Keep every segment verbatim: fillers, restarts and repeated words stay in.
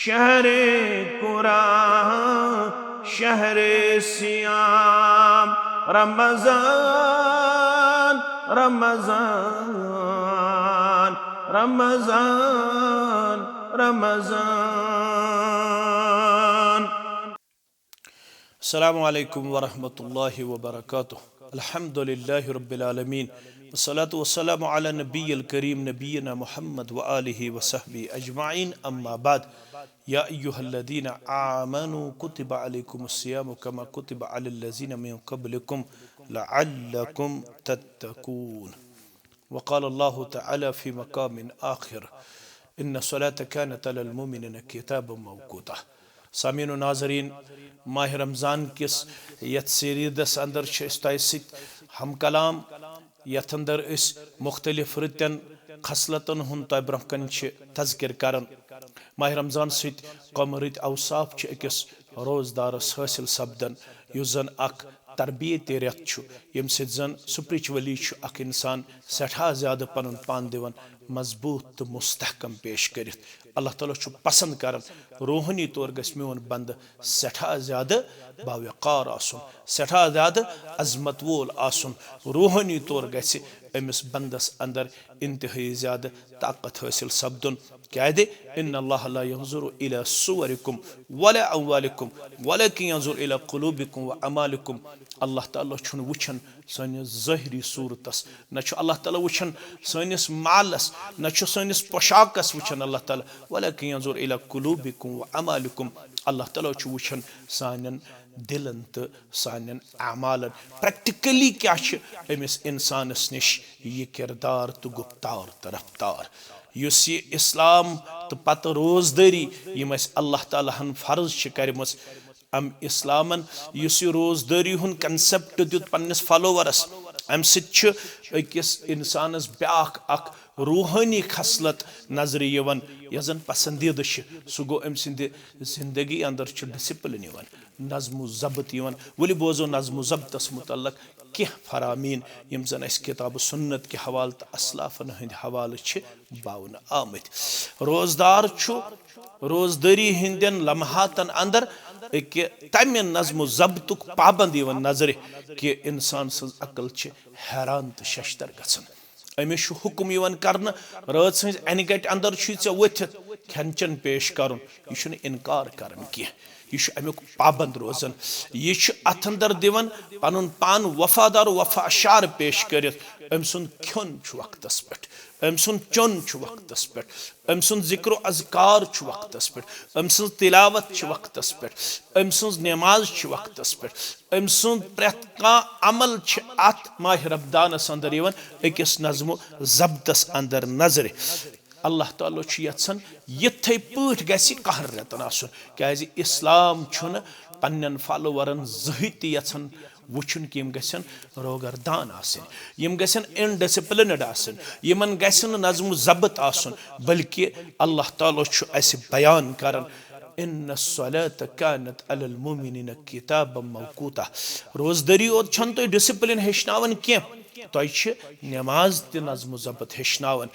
شهر قرآن، شهر صيام، رمضان، رمضان، رمضان، رمضان. السلام عليكم ورحمة الله وبركاته. الحمد لله رب العالمين، والصلاة والسلام على النبي الكريم نبينا محمد وآله وصحبه أجمعين، أما بعد. يا أيها الذين آمنوا كتب عليكم الصيام كما كتب على الذين من قبلكم لعلكم تتقون. وقال الله تعالى في مقام آخر: إن الصلاة كانت على المؤمنين كتابا موقوتا. سامعین و ناظرین، ماہ رمضان کس یتھ سیریزس اندر چھ أسۍ تۄہہِ سۭتۍ ہم کلام، یتھ اندر أسۍ مختلف رٕتن خصلتن ہُنٛد تۄہہِ برونٛہہ کنہِ چھ تذکر کران۔ ماہ رمضان سۭتۍ کم رٕتۍ اوصاف چھ أکِس روزدارس حٲصل سپدان، یُس زن اکھ تربیتی رٮ۪تھ چھُ، ییٚمہِ سۭتۍ زن spiritually چھُ اکھ انسان سٮ۪ٹھاہ زیادٕ پنُن پان دِوان مضبوط تہٕ مستحکم پیش کٔرِتھ۔ اللہ تعالیٰ چھُ پسند کران، روحٲنی طور گژھِ میون بندٕ سٮ۪ٹھاہ زیادٕ باوقار آسُن، سٮ۪ٹھاہ زیادٕ عظمت وول آسُن۔ روحٲنی طور گژھِ أمِس بندس اندر انتہٲئی زیادٕ طاقت حٲصل سپدُن۔ کیازِ؟ ان اللہ لا ينظر الى صوركم ولا اموالكم ولكن ينظر الى قلوبكم واعمالكم۔ اللہ تعالیٰ چھُنہٕ وٕچھان سٲنِس ظٲہری صوٗرتس، نہ چھُ اللہ تعالیٰ وٕچھان سٲنِس مالس، نہ چھُ سٲنِس پوشاکس وٕچھان اللہ تعالیٰ، ولكن ينظر الى قلوبكم واعمالكم۔ اللہ تعالیٰ چھُ وٕچھان سانٮ۪ن دِلن تہٕ سانٮ۪ن اعمالن۔ پریکٹیکلی کیٛاہ چھِ أمِس انسانس نِش یہِ کردار تہٕ گُفتار تہٕ رفتار؟ یُس یہِ اسلام تہٕ پتہٕ روزدٲری، یِم اَسہِ اللہ تعالیٰ ہن فرض چھِ کرِمٕژ، ام اسلامن یُس یہِ روزدٲری ہُنٛد concept دیُت پننِس فالوورس، امہِ سۭتۍ چھُ أکِس انسانس بیٛاکھ اکھ روحٲنی خصلت نظرِ یِوان، یۄس زن پسندیدٕ چھِ۔ سُہ گوٚو، أمۍ سٕنٛدِ زندگی اندر چھُ ڈسپلن یِوان، نظم و ضبط یِوان۔ ؤلِو بوزو نظم و ضبطس متعلق کینٛہہ فرامین، یِم زن اسہِ کتاب و سنت کہِ حوالہٕ تہٕ اسلافن ہٕنٛدِ حوالہٕ چھِ باونہٕ آمٕتۍ۔ روزدار چھُ روزدٲری ہٕنٛدٮ۪ن لمحاتن اندر أکہِ تمہِ نظم و ضبطُک پابند یِوان نظرِ کہِ انسان سٕنٛز عقل چھِ حیران تہٕ ششدر گژھان۔ أمِس چھُ حُکُم یِوان کرنہٕ، رٲژ ہٕنٛزِ انہِ گٹہِ اندر چھُے ژےٚ ؤتھِتھ کھٮ۪ن چٮ۪ن پیش کرُن۔ یہِ چھُنہٕ انکار کران کینٛہہ، یہِ چھُ امیُک پابند روزان۔ یہِ چھُ اتھ اندر دِوان پنُن پان وفادار و وفا شعار پیش کٔرِتھ۔ أمۍ سُنٛد کھیوٚن چھُ وقتس پٮ۪ٹھ، أمۍ سُنٛد چیوٚن چھُ وقتس پٮ۪ٹھ، أمۍ سُنٛد ذکر و اذکار چھُ وقتس پٮ۪ٹھ، أمۍ سٕنٛز تلاوت چھِ وقتس پٮ۪ٹھ، أمۍ سٕنٛز نماز چھِ وقتس پٮ۪ٹھ، أمۍ سُنٛد پرٛٮ۪تھ کانٛہہ عمل چھِ اتھ ماہِ رمضانس اندر یِوان أکِس نظم و ضبطس اندر نظرِ۔ اللہ تعالیٰ چھُ یژھان یِتھے پٲٹھۍ گژھِ قہر رٮ۪تن آسُن، کیازِ اسلام چھُنہٕ پننٮ۪ن فالوورن زٕہٕے تہِ یژھان وٕچھُن کہِ یِم گژھن روگردان آسٕنۍ، یِم گژھن انڈسپلنڈ آسٕنۍ، یِمن گژھِ نہٕ نظم و ضبط آسُن، بلکہِ اللہ تعالیٰ چھُ اسہِ بیان کران، ان الصلاة كانت على المؤمنين كتابا موقوتا۔ روزدٲری یوت چھنہٕ تۄہہِ ڈسپلن ہیٚچھناوان کینٛہہ، تۄہہِ چھِ نماز تہِ نظم و ضبط ہیٚچھناوان۔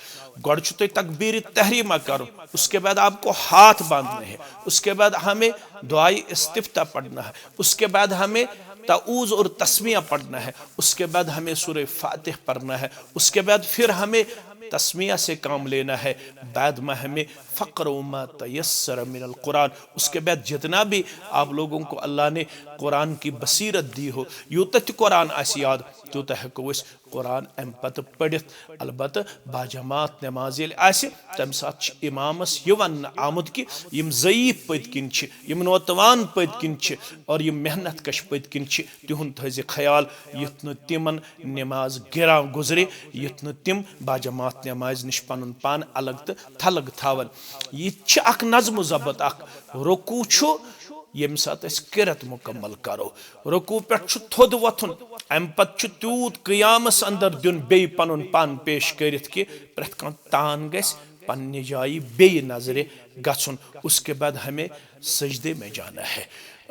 گۄڈٕ چھُ تۄہہِ تکبیر تحریمہ کرُن، اس کے بعد آپ کو ہاتھ باندھنا ہے، اس کے بعد ہمیں دعائے استفتاح پڑھنا ہے، اس کے بعد ہمیں تعوذ اور تسمیہ پڑھنا ہے، اس کے بعد ہمیں سورہ فاتح پڑھنا ہے، اس کے بعد پھر ہمیں تسمیہ سے کام لینا ہے، بعد میں ہمیں فقروا ما تيسر من القرآن، اس کے بعد جتنا بھی آپ لوگوں کو اللہ نے قرآن کی بصیرت دی ہو، یوٗتاہ تہِ قرآن آسہِ یاد، تیوٗتاہ ہٮ۪کو أسۍ قرآن اَمہِ پتہٕ پٔرِتھ۔ البتہ باجماعت نماز ییٚلہِ آسہِ، تَمہِ ساتہٕ چھِ اِمامس یہِ وننہٕ آمُت کہِ یِم ضعیف پٔتۍ کِنۍ چھِ، یِم نوتوان پٔتۍ کِنۍ چھِ، اور یِم محنت کش پٔتۍ کِنۍ چھِ، تِہُنٛد تھٲیزِ خیال، یُتھ نہٕ تِمن نماز گِران گُزرِ، یُتھ نہٕ تِم باجماعت نمازِ نِش پنُن پان الگ تہٕ تھلگ تھاون۔ یہِ تہِ چھِ اکھ نظم و ضبط اکھ۔ رکوع چھُ ییٚمہِ ساتہٕ أسۍ قرت مکمل کرو۔ رکوع پٮ۪ٹھ چھُ تھوٚد وۄتھُن، اَمہِ پتہٕ چھُ تیوٗت قیامس اندر دیُن بیٚیہِ پنُن پان پیش کٔرِتھ کہِ پرٛٮ۪تھ کانٛہہ تان گژھِ پننہِ جایہِ بیٚیہِ نظرِ گژھُن۔ اس کے بعد ہمیں سجدے میں جانا ہے۔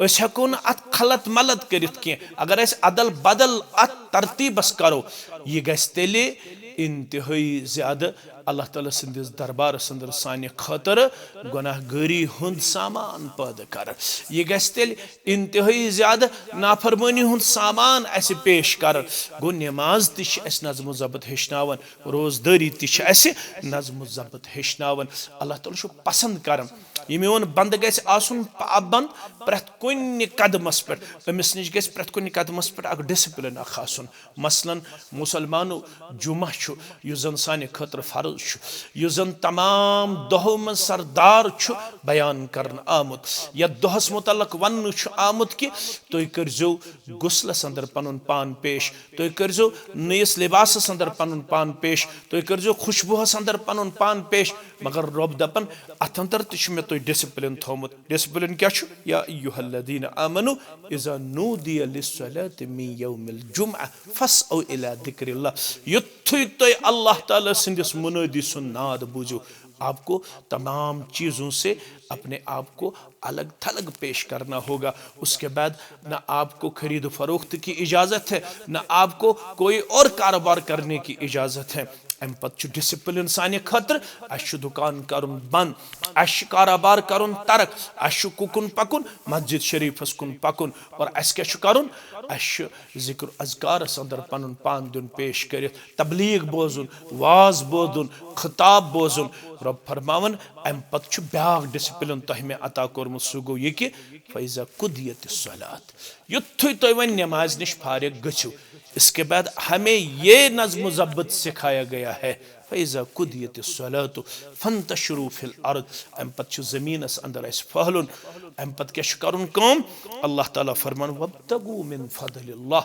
أسۍ ہٮ۪کو نہٕ اتھ خلط ملط کٔرِتھ کینٛہہ۔ اگر أسۍ ادل بدل اتھ ترتیبس کرو، یہِ گژھِ تیٚلہِ انتہٲئی زیادٕ اللہ تعالیٰ سٕنٛدِس دربارس اندر سانہِ خٲطرٕ گۄناہ گٲری ہُنٛد سامان پٲدٕ کران۔ یہِ گژھِ تیٚلہِ انتہٲئی زیادٕ نافرمٲنی ہُنٛد سامان اسہِ پیش کران۔ گوٚو، نماز تہِ چھِ اسہِ نظم و ضبط ہیٚچھناوان، روزدٲری تہِ چھِ اسہِ نظم و ضبط ہیٚچھناوان۔ اللہ تعالیٰ چھُ پسند کران، یہِ میون بندٕ گژھِ آسُن پابند پرٛٮ۪تھ کُنہِ قدمس پٮ۪ٹھ۔ أمِس نِش گژھِ پرٛٮ۪تھ کُنہِ قدمس پٮ۪ٹھ اکھ ڈسپلن اکھ آسُن۔ مثلاً، مسلمانو، جمعہ چھُ، یُس زن سانہِ خٲطرٕ فرض چھُ، یُس زن تمام دۄہو منٛز سردار چھُ بیان کرنہٕ آمُت۔ یتھ دۄہس متعلق وننہٕ چھُ آمُت کہِ تُہۍ کٔرزیو غسلس اندر پنُن پان پیش، تُہۍ کٔرزیو نٔیِس لباسس اندر پنُن پان پیش، تُہۍ کٔرزیو خوشبوہس اندر پنُن پان پیش۔ مگر رۄب دپان، اتھ اندر تہِ چھُ مےٚ تۄہہِ ڈسپلن تھومُت۔ ڈسپلن کیٛاہ چھُ؟ یا ایھا الذین آمنوا اذا نودی للصلاۃ من یوم الجمعہ فاسعوا الی ذکر اللہ۔ یُتھُے تُہۍ اللہ تعالیٰ سٕنٛدِس منٲدی سُنٛد ناد بوٗزِو، آپ کو تمام چیزوں سے اپنے آپ کو الگ تھلگ پیش کرنا ہوگا۔ اس کے بعد نہ آپ کو خرید و فروخت کی اجازت ہے، نہ آپ کو کوئی اور کاروبار کرنے کی اجازت ہے۔ امہِ پتہٕ چھُ ڈسپلن سانہِ خٲطرٕ۔ اسہِ چھُ دُکان کرُن بند، اسہِ چھُ کاروبار کرُن ترک، اسہِ چھُ کُکُن پکُن، مسجد شریفس کُن پکُن۔ اور اسہِ کیٛاہ چھُ کرُن؟ اسہِ چھُ ذکر اذکارس اندر پنُن پان دیُن پیش کٔرِتھ، تبلیغ بوزُن، واز بوزُن، خطاب بوزُن۔ رۄب فرماوان، امہِ پتہٕ چھُ بیاکھ ڈسپلن تۄہہِ مےٚ عطا کوٚرمُت، سُہ گوٚو یہِ کہِ فیضا قضیت الصلاۃ، یُتھُے تُہۍ وۄنۍ نمازِ نِش فارغ گٔژھِو، اس کے بعد ہمیں یہ نظم و ضبط سکھایا گیا ہے، فیضا قضیت الصلاۃ فانتشروا فی الارض۔ امہِ پتہٕ چھُ زمینس اندر اسہِ پھٔہلُن۔ امہِ پتہٕ کیٛاہ چھُ کرُن کٲم؟ اللہ تعالیٰ فرمان، وابتغوا من فضل اللہ۔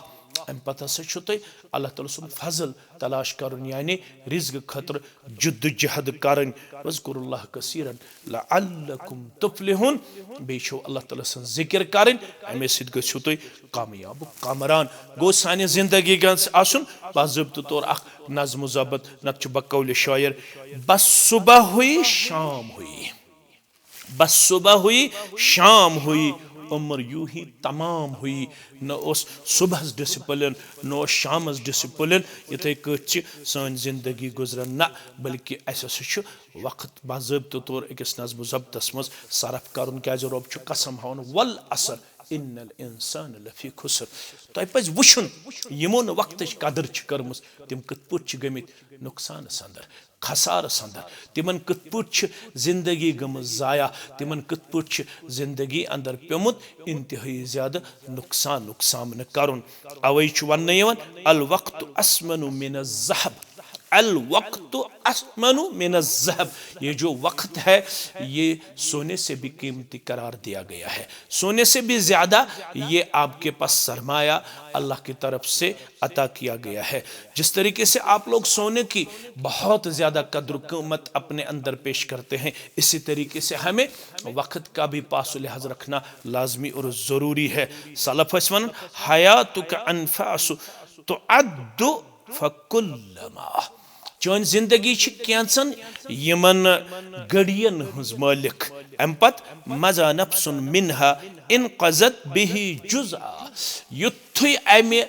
امہِ پتہٕ ہسا چھُ تۄہہِ اللہ تعالیٰ سُنٛد فضل تلاش کرُن، یعنی رزق خٲطرٕ جدوجہد کرٕنۍ۔ واذکروا اللہ کثیرا لعلکم تفلحون۔ بیٚیہِ چھو اللہ تعالیٰ سٕنٛز ذکر کرٕنۍ، امے سۭتۍ گٔژھِو تُہۍ کامیاب و کامران۔ گوٚو، سانہِ زندگی گژھِ آسُن باضٲبطہٕ طور اکھ نظم و ضبط، نتہٕ چھُ بقول شاعر، بس صبح ہوئی شام ہوئی، بس صبح ہوئی شام ہوئی، عمر یوں ہی تمام ہوئی۔ نہ اوس صبحس ڈسپلن، نہ اوس شامس ڈسپلن۔ یِتھے کٲٹھۍ چھِ سٲنۍ زندگی گُزران نہ، بلکہِ اسہِ ہسا چھُ وقت باضٲبطہٕ طور أکِس نظم و ضبطس منٛز صرف کرُن، کیازِ رۄب چھُ قسم ہاوان، والعصر ان الانسان لفی خسر۔ تۄہہِ پزِ وٕچھُن، یِمو نہٕ وقتٕچ قدر چھِ کٔرمٕژ، تِم کِتھ پٲٹھۍ چھِ گٔمٕتۍ نۄقصانس اندر، خسارس اندر۔ تِمن کِتھ پٲٹھۍ چھِ زندگی گٔمٕژ ضایع، تِمن کِتھ پٲٹھۍ چھِ زندگی اندر پیومُت انتہٲئی زیادٕ نۄقصانُک سامنہٕ کرُن۔ اوے چھُ وننہٕ یِوان، الوقت اثمن من الذهب۔ الوقت اثمن من الذهب۔ یہ جو وقت ہے، یہ سونے سے بھی قیمتی قرار دیا گیا ہے، سونے سے بھی زیادہ یہ آپ کے پاس سرمایہ اللہ کی طرف سے عطا کیا گیا ہے۔ جس طریقے سے آپ لوگ سونے کی بہت زیادہ قدر و قیمت اپنے اندر پیش کرتے ہیں، اسی طریقے سے ہمیں وقت کا بھی پاس و لحاظ رکھنا لازمی اور ضروری ہے۔ سلف ٲسۍ وَنان، حیاتک انفاس تعد فکلما۔ چٲنۍ زندگی چھِ کینٛژن یِمن گٔڑین ہٕنٛز مٲلِک۔ امہِ پتہٕ مضى نفس منها انقضت به جزءا۔ یُتھُے امہِ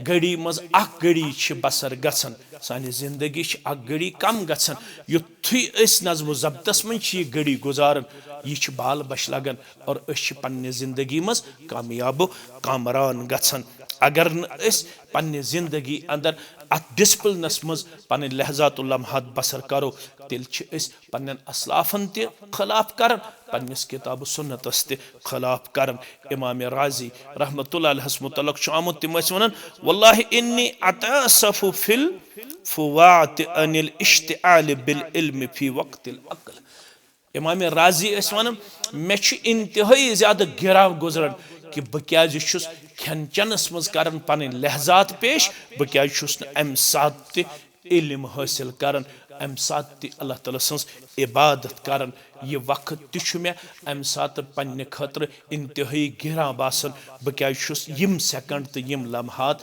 گٔڑی منٛز اکھ گٔڑی چھِ بسر گژھان، سانہِ زندگی چھِ اکھ گٔڑی کم گژھان، یُتھُے أسۍ نظم و ضبطس منٛز چھِ یہِ گٔڑی گُزاران، یہِ چھِ بال بچھ لگان۔ اور أسۍ چھِ پننہِ زندگی منٛز کامیاب و کامران گژھان۔ اگر نہٕ أسۍ پننہِ زندگی اندر اتھ ڈسپلنس منٛز پنٕنۍ لحظات و لمحات بسر کرو، تیٚلہِ چھِ أسۍ پننٮ۪ن اسلافن تہِ خلاف کران، پننِس کتاب و سنتس تہِ خلاف کران۔ امام رازی رحمت اللہ علیہس متعلق چھُ آمُت، تِم ٲسۍ ونان، واللہ انی اتاسف فی الفوات عن الاشتعال بالعلم فی وقت الاکل۔ امام رازی ٲسۍ ونان، مےٚ چھُ انتہٲئی زیادٕ گراں گُزران کہِ بہٕ کیازِ چھُس کھٮ۪ن چٮ۪نس منٛز کران پنٕنۍ لحظات پیش، بہٕ کیازِ چھُس نہٕ امہِ ساتہٕ تہِ علم حٲصِل کران، امہِ ساتہٕ تہِ اللہ تعالیٰ سٕنٛز عبادت کران۔ یہِ وقت تہِ چھُ مےٚ امہِ ساتہٕ پننہِ خٲطرٕ انتہٲئی گراں باسان، بہٕ کیازِ چھُس یِم سیکنڈ تہٕ یِم لمحات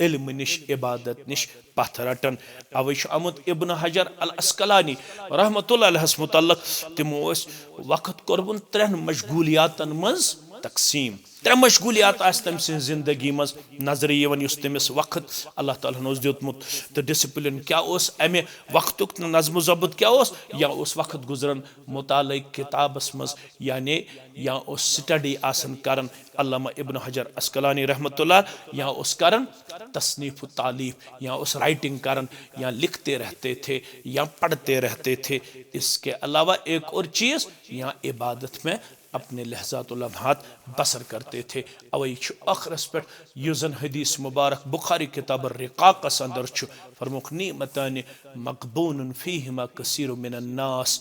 علمہٕ نِش، عبادت نِش پتھ رٹان۔ اوے چھُ آمُت ابن حجر العسقلانی رحمت اللہ علیہس متعلق، تِمو ٲسۍ وقت کوٚرمُت ترٛٮ۪ن مشغولیاتن منٛز تقسیٖم۔ ترٛےٚ مشغولیات آسہِ تٔمۍ سٕنٛز زندگی منٛز نظرِ یِوان، یُس تٔمِس وقت اللہ تعالیٰ ہن اوس دیُتمُت، تہٕ ڈسپلن کیٛاہ اوس، امہِ وقتُک نظم و ضبط کیٛاہ اوس، یا اوس وقت گُزران مطالعہ کتابس منٛز، یعنی یا اوس سٹڈی آسان کران علامہ ابن حجر عسقلانی رحمۃ اللہ، یا اوس کران تصنیف و تالیف، یا اوس رائٹنگ کران، یا لکھتے رہتے تھے، یا پڑھتے رہتے تھے۔ اس کے علاوہ ایک اور چیز، یا عبادت میں اپنے لحظات و لمحات بسر کرتے تھے۔ اوے چھُ ٲخرس پٮ۪ٹھ یُس زن حدیث مبارک بخاری کتاب الرقاقس اندر چھُ، فرموکھ، نعمتان مغبون فیہما کثیر من الناس۔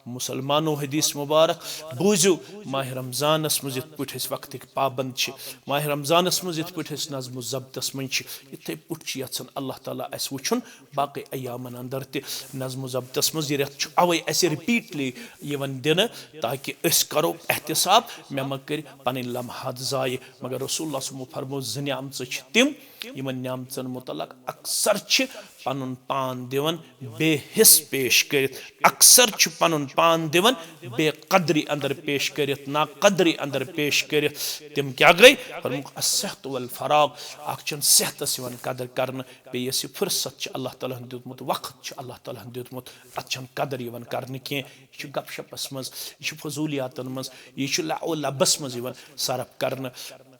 مسلمانو، حدیث مبارک بوٗزِو، ماہ رمضانس منٛز یِتھ پٲٹھۍ أسۍ وقتٕکۍ پابند چھِ، ماہ رمضانس منٛز یِتھ پٲٹھۍ أسۍ نظم و ضبطس منٛز چھِ، یِتھے پٲٹھۍ چھُ یژھان اللہ تعالیٰ اسہِ وٕچھُن باقٕے ایامن اندر تہِ۔ نظم و ضبطس منٛز یہِ رٮ۪تھ چھُ اوے اسہِ ریپیٹلی یِوان دِنہٕ، تاکہِ أسۍ کرو احتساب، مےٚ مہ کٔرۍ پنٕنۍ لمحات ضایع۔ مگر رسول اللہ صلی اللہ علیہ وسلم فرموو، زٕ نعمژٕ چھِ تِم، یِمن نعمژن متعلق اکثر چھِ پنُن پان دِوان بے حس پیش کٔرِتھ، اکثر چھُ پنُن پان دِوان بے قدری اندر پیش کٔرِتھ، ناقدری اندر پیش کٔرِتھ۔ تِم کیٛاہ گٔے؟ فرمووُکھ، الصحت والفراغ، اکھ چھُنہٕ صحتس یِوان قدر کرنہٕ، بیٚیہِ یۄس یہِ فرصت چھِ اللہ تعالیٰ ہن دیُتمُت، وقت چھُ اللہ تعالیٰ ہن دیُتمُت، اتھ چھَنہٕ قدر یِوان کرنہٕ کینٛہہ۔ یہِ چھُ گپ شپس منٛز، یہِ چھُ فضولیاتن منٛز، یہِ چھُ لعب و لبس منٛز یِوان صرف کرنہٕ۔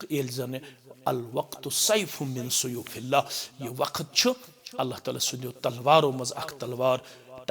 ییٚلہِ زن الوقت سیف من سیوف اللہ، یہِ وقت چھُ اللہ تعالیٰ سٕنٛدیو تلوارو منٛز اکھ تلوار،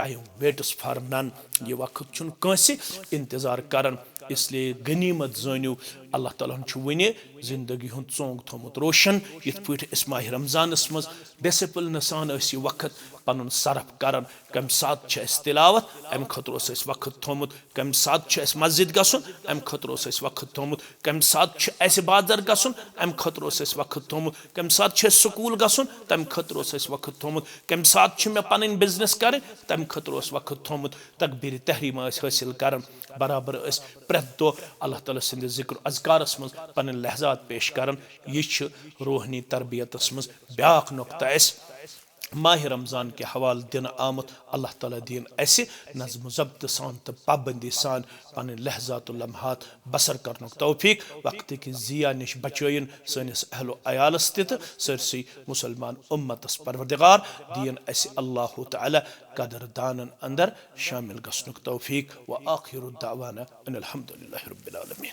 time waits for none، یہِ وقت چھُنہٕ کٲنٛسہِ انتظار کران۔ اس لیے غنیمت زٲنِو، اللہ تعالیٰ ہن چھُ وُنہِ زندگی ہُنٛد ژونگ تھوٚومُت روشن۔ یِتھ پٲٹھۍ أسۍ ماہ رمضانس منٛز ڈسپلنہٕ سان ٲسۍ یہِ وقت پنُن صرف کران، کمہِ ساتہٕ چھِ اَسہِ تلاوت، اَمہِ خٲطرٕ اوس اَسہِ وقت تھوٚومُت، کمہِ ساتہٕ چھُ اَسہِ مسجد گژھُن، اَمہِ خٲطرٕ اوس اَسہِ وقت تھوٚومُت، کمہِ ساتہٕ چھُ اَسہِ بازر گژھُن، اَمہِ خٲطرٕ اوس اَسہِ وقت تھوٚومُت، کمہِ ساتہٕ چھُ اَسہِ سکوٗل گژھُن، تَمہِ خٲطرٕ اوس اَسہِ وقت تھوٚومُت، کمہِ ساتہٕ چھُ مےٚ پنٕنۍ بزنس کرٕنۍ، تَمہِ خٲطرٕ اوس وقت تھوٚومُت، تکبیر تحریمہ ٲسۍ حٲصِل کران، برابر ٲسۍ پرٛٮ۪تھ دۄہ اللہ تعالیٰ سٕنٛدِ ذکر و اذکارس منٛز پنٕنۍ لحظات پیش کران۔ یہِ چھُ روحٲنی تربیتس منٛز بیٛاکھ نۄقطہٕ اَسہِ ماہِ رمضان کہِ حوالہٕ دِنہٕ آمُت۔ اللہ تعالیٰ دِیِن اَسہِ نظم و ضبطہٕ سان تہٕ پابندی سان پنٕنۍ لحظات و لمحات بسر کرنُک توفیق۔ وقتٕکۍ ضیاع نِش بچٲیِن سٲنِس اہل و عیالس تہِ تہٕ سٲرسٕے مسلمان امتس۔ پروردگار دِیِن اَسہِ اللہ تعالیٰ قدر دانن اندر شامل گژھنُک توفیق۔ وآخر دعوانا ان الحمد للہ رب العالمین۔